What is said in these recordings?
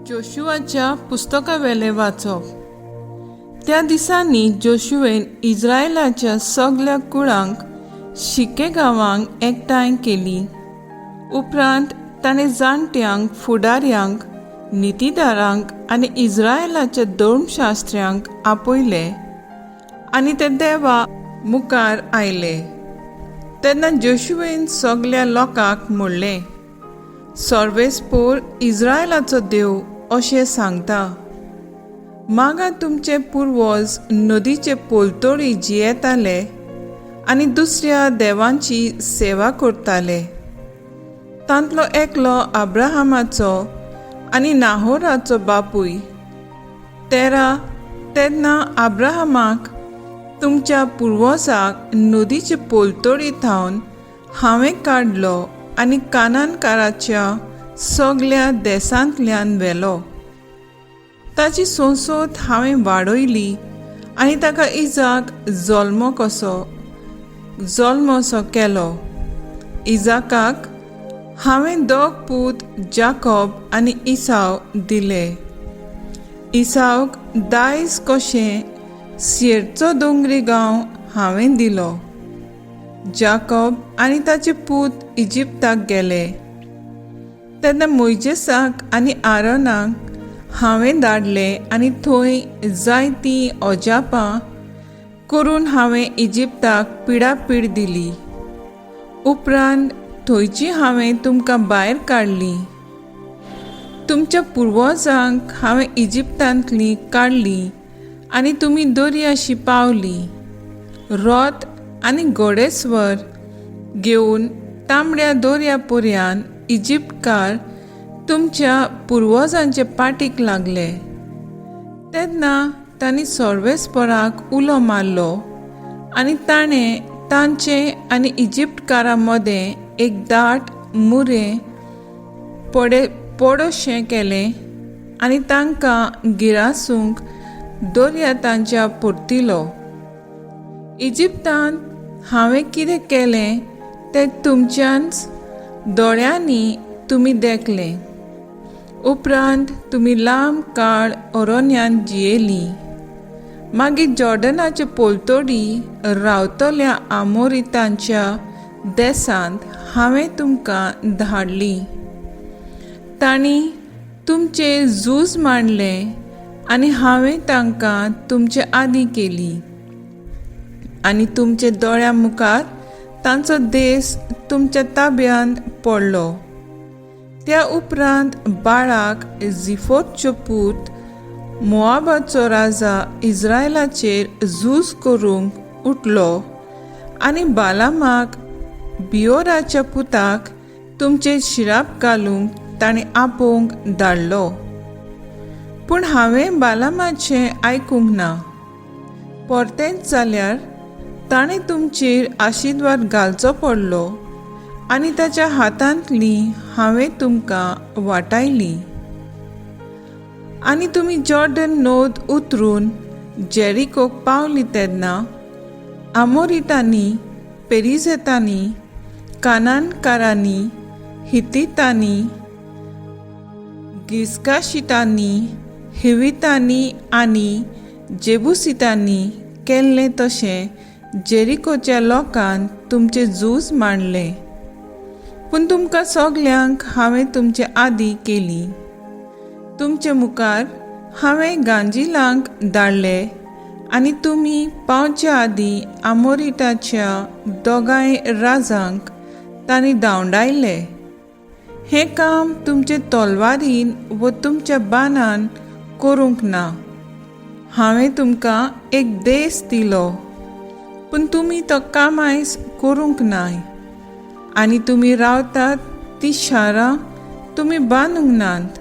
जोशुआच्या पुस्तकावेलें वाचप. त्या दिसांनी जोशुएन इज्रायलाच्या सगल्या कुळांक शिके गांवांक एकठांय केलीं. उपरांत ताणें जाणट्यांक, फुडाऱ्यांक, नितीदारांक आनी इज्रायलाच्या धर्मशास्त्र्यांक आपयले आनी ते देवा मुखार आयले. तेन्ना जोशुएन सगल्या लोकांक म्हणलें, सर्वेस्पोर इज्रायलाचो देव अशें सांगता, मागां तुमचे पुर्वज नदीचे पलतडी जियेताले आनी दुसऱ्या देवांची सेवा करताले. तांतलो एकलो अब्राहमाचो आनी नाहोराचो बापूय तेरा. तेन्ना अब्राहमाक तुमच्या पुर्वजाक नदीचे पलतडी थावन हांवें काडलो आनी कानानकाराच्या सगल्या देसांतल्यान व्हेलो. ताची संसद हांवें वाडयली आनी ताका इजाक जल्मो कसो जल्मसो केलो. इजाकाक हांवें दोग पूत जाकोब आनी इसाव दिले. इसावक दायज कशें सेरचो दोंगरी गांव हांवें दिलो. जाकोब आनी ताचे पूत इजिप्ताक गेले तेन्ना मोयजेसाक आनी आरोनाक हांवें धाडले आनी थंय जायतीं अजापां करून हांवें इजिप्ताक पिडापीड दिली. उपरांत थंयची हांवें तुमकां भायर काडलीं. तुमच्या पुर्वजांक हांवें इजिप्तांतलीं काडलीं आनी तुमी दर्याशी पावलीं. रोत आनी घोडेस्वर घेवन तांबड्या दर्या पर्यान इजिप्तकार तुमच्या पुर्वजांचे पाटीक लागले. तेन्ना तांणी सर्वेस्पराक उलो मारलो आनी ताणें तांचे आनी इजिप्तकारां मदें एक दाट मुरें पडे पडोशें केलें आनी तांकां गिरासूंक दर्या तांच्या परतिलो. इजिप्तांत हांवें कितें केलें तें तुमच्याच दोळ्यांनी तुमी देखलें. उपरांत तुमी लांब काळ अरण्यांत जियेलीं. मागीर जॉर्डनाचे पलतडी रावतल्या आमोरितांच्या देसांत हांवें तुमकां धाडलीं. तांणी तुमचें झूज मांडलें आनी हांवें तांकां तुमचे आदीं केली आनी तुमचे दोळ्यां मुखार तांचो देस तुमच्या ताब्यांत पडलो. त्या उपरांत बाळाक झिफोरचो पूत मोआबाचो राजा इज्रायलाचेर झूज करूंक उठलो आनी बालामाक बियोराच्या पुताक तुमचेर शिराप घालूंक ताणें आपोवंक धाडलो. पूण हांवें बालामाचें आयकूंक ना. परतेंच जाल्यार ताणें तुमचेर आशिर्वाद घालचो पडलो आनी ताच्या हातांतली हांवें तुमकां वाटायली. आनी तुमी जॉर्डन नद उतरून जेरिकोक पावली तेन्ना आमोरितांनी, पेरिझेतांनी, कानानकारांनी, हितीतांनी, गिस्काशितांनी, हिवितांनी आनी जेबुसितांनी केल्लें तशें जेरिकोच्या लोकान तुमचें झूज मांडलें. पूण तुमकां सगल्यांक हांवें तुमचे आदीं केली. तुमचे मुखार हांवें गांजिलांक धाडले आनी तुमी पावचे आदीं आमोरिटाच्या दोगांय राजांक तांणी धांवडायले. हें काम तुमचे तलवारीन व तुमच्या बाणान करूंक ना. हांवें तुमकां एक देस दिलो, पूण तुमी तो कामायस करूंक नाय आनी तुमी रावतात ती शारां तुमी बांदूंक नात.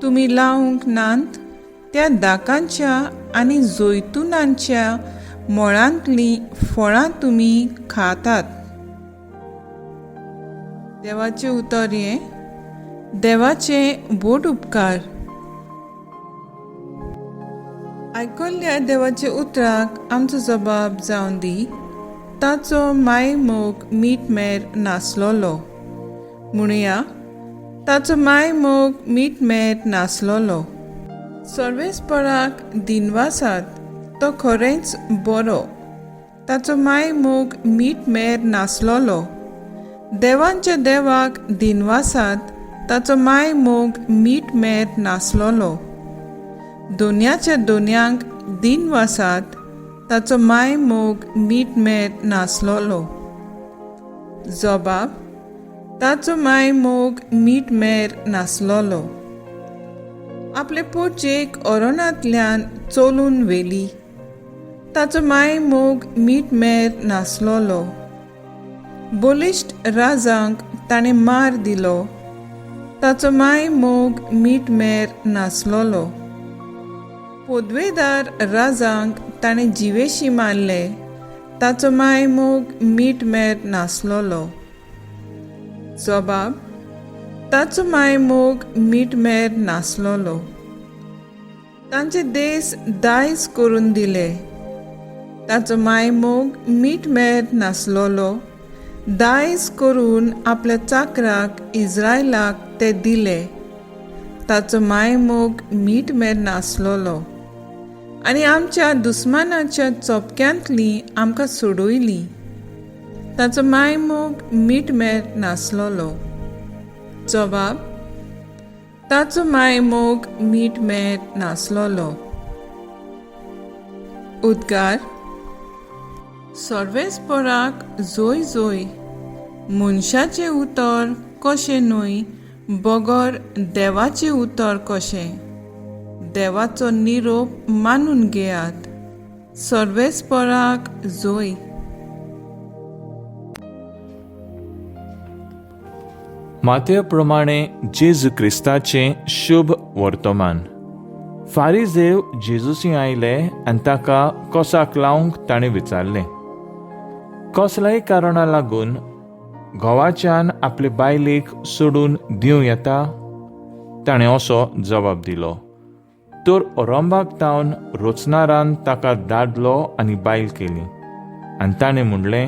तुमी लावंक नात त्या दाकांच्या आनी जैतुनांच्या मळांतलीं फळां तुमी खातात. देवाचें उतर हें. देवाचे व्हड उपकार. आयकल्ल्या देवाच्या उतराक आमचो जबाब जावन दी. ताचो माय मोग मीठ मेर नासलोलो. म्हणुया, ताचो माय मोग मीठ मेर नासलोलो. सर्वेस्पराक दिनवासात, तो खरेंच बरो. ताचो माय मोग मीठ मेर नासलोलो. देवांच्या देवाक दिनवासात, ताचो माय मोग मीठ मेर नासलोलो. दोनयाच्या दोनयांक दिनवासात, ताचो माय मोग मीठ मेर नासलोलो. जबाब, ताचो माय मोग मीठ मेर नासलोलो. आपले पोटजेक ओरोनांतल्यान चलून व्हेली. ताचो माय मोग मीठ मेर नासलोलो. बलिश्ट राजांक ताणें मार दिलो. ताचो माय मोग मीठ मेर नासलोलो. पदवेदार राजांक ताणें जिवेशी मारले. ताचो माय मोग मीठ मेर नासलोलो. जबाब, ताचो माय मोग मीठ मेर नासलोलो. तांचे देश दायज करून दिले. ताचो माय मोग मीठ मेर नासलोलो. दायज करून आपल्या चाकराक इज्रायलाक ते दिले. ताचो माय मोग मीठ मेर नासलोलो. आनी आमच्या दुस्मानाच्या चोपक्यांतली आमकां सोडयली. ताचो माय मोग मीठ मेर नासलोलो. जबाब, ताचो माय मोग मीठ मेर नासलोलो. उद्गार, सर्वेस्पराक जोय जोय. मनशाचें उतर कशें न्हय बगर देवाचें उतर कशें. देवाचो निरोप मानून घेयात. सर्वेस्पराक जोय. मातये प्रमाणे जेजू क्रिस्ताचें शुभ वर्तमान. फारीजेव जेजूसी आयले आनी ताका कोसाक लावंक ताणें विचारलें, कसल्याय कारणा लागून घोवाच्यान आपले बायलेक सोडून दिवं येता? ताणें असो जबाब दिलो, तर ओरंबाक तावन रोचनारान ताका दादलो आनी बायल केली. आनी ताणें म्हणलें,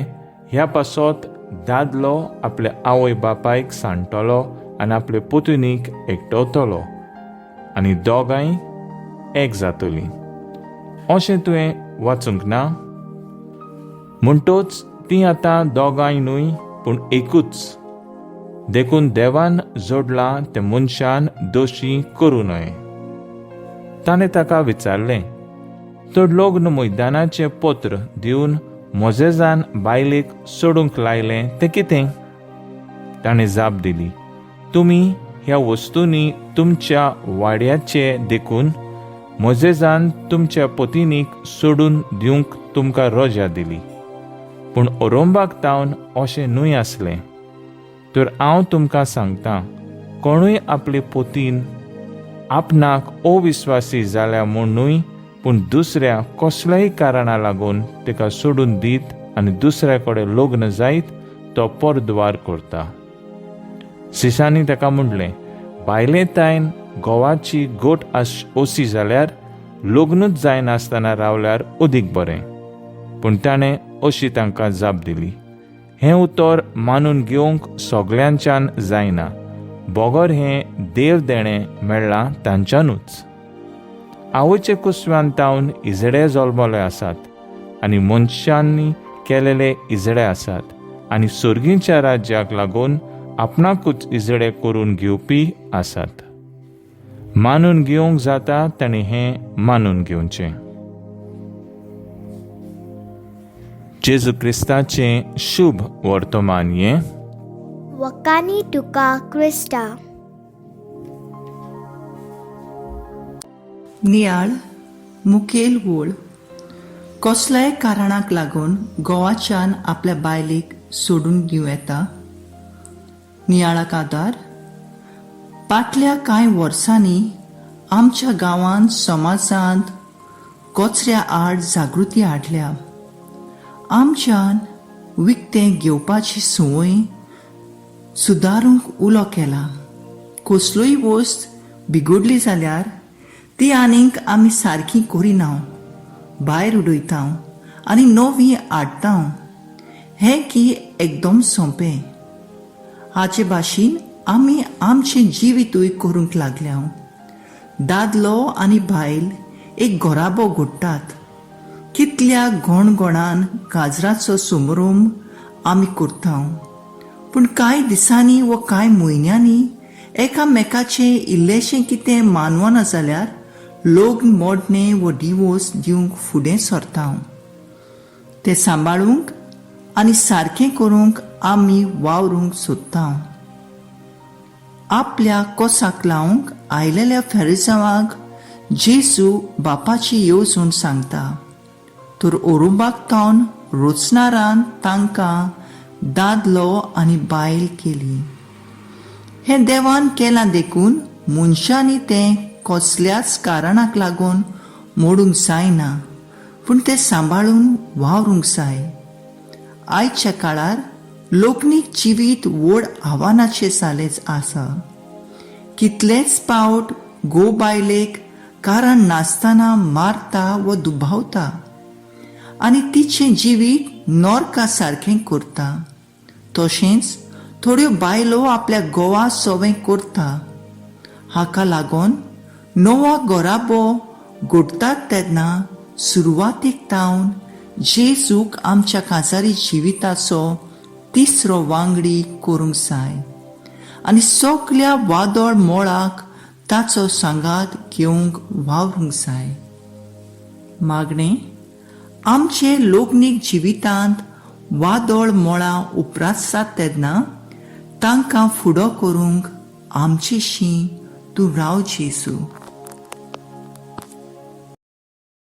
ह्या पासत दादलो आपल्या आवय बापायक सांडटलो आनी आपले पुतुनीक एकटवतलो आनी दोगांय एक जातलीं. अशें तुवें वाचूंक ना? म्हणटोच तीं आतां दोगांय न्हय पूण एकूच. देखून देवान जोडलां तें मनशान दोशी करूं नये. ताणें ताका विचारलें, तर लग्न मैदानाचें पत्र दिवन मोजेजान बायलेक सोडूंक लायलें तें कितें? ताणें जाप दिली, तुमी ह्या वस्तूंनी तुमच्या वाड्याचे देखून मोजेजान तुमच्या पतिनीक सोडून दिवंक तुमकां रजा दिली. पूण ओरोंबाक तावन अशें न्हय आसलें. तर हांव तुमकां सांगतां, कोणूय आपले पोतीन आपणाक अविस्वासी जाल्या म्हूण न्हय पूण दुसऱ्या कसल्याय कारणा लागून ताका सोडून दीत आनी दुसऱ्या कडेन लग्न जायत तो परद्वार करता. शिशांनी ताका म्हणलें, बायले तायन घोवाची गोट ओसी जाल्यार लग्नूच जायनासतना रावल्यार अदीक बरें. पूण ताणें अशी तांकां जाप दिली, हें उतर मानून घेवंक सगल्यांच्यान जायना, बगर हें देव देणें मेळ्ळां तांच्यानूच. आवयचे कुसव्यान तावन इजडे जल्मले आसात आनी मनशांनी केलेले इजडे आसात आनी सर्गीच्या राज्याक लागून आपणाकूच इजडे करून घेवपी आसात. मानून घेवंक जाता ताणें हें मानून घेवचें. जेजू क्रिस्ताचें शुभ वर्तमान हें. वकानी तुका क्रिस्ता. नियाळ मुखेल वोळ. कसल्याय कारणाक लागून गोवाच्यान आपल्या बायलेक सोडून दिवं येता? नियाळाक आदार. फाटल्या कांय वर्सांनी आमच्या गांवांत समाजांत कचऱ्या आड जागृती हाडल्या. आमच्यान विकतें घेवपाची संवय सुदारूंक उलो केला. कसलोय वस्त बिगडली जाल्यार ती आनीक आमी सारकी करिना, भायर उडयता आनी नवी हाडटा. हें की एकदम सोंपें. हाचे भाशेन आमी आमचें जिवितूय करूंक लागल्या. दादलो आनी बायल एक घराबो घडटात. कितल्या घणघणान काजराचो समारंभ आमी करता, पूण कांय दिसांनी व कांय म्हयन्यांनी एकामेकाचें इल्लेशें कितें मानवना जाल्यार लग्न मोडणें व डिवोर्स दिवंक फुडें सरता. तें सांबाळूंक आनी सारकें करूंक आमी वावरूंक सोदता. आपल्या कोसाक लावंक आयलेल्या फेरिसांवाक जेजू बापाची येवजण सांगता, तर ओरुंबाक तावन रोचनारान तांकां दादलो आनी बायल केली. हें देवान केलां, देखून मनशांनी तें कसल्याच कारणाक लागून मोडूंक जायना, पूण तें सांबाळून वावरूंक जाय. आयच्या काळार लोकनीक जिवीत व्हड आव्हानाचें जालेंच आसा. कितलेच पावट घोव बायलेक कारण नासतना मारता व दुबावता आनी तिचें जिवीत नरका सारकें करता. तशेंच थोड्यो बायलो आपल्या घोवा सवें करता. हाका लागून नवो घराबो घडटात तेन्ना सुरवातीक तावन जेजूक आमच्या काजारी जिविताचो तिसरो वांगडी करूंक जाय आनी सगल्या वादळ मोळाक ताचो सांगात घेवंक वावरूंक जाय. मागणें. आमचे लोकनीक जिवितांत वादळ मोळां उपरासतात तेन्ना तांकां फुडो करूंक आमचेशी तूं राव जेजू.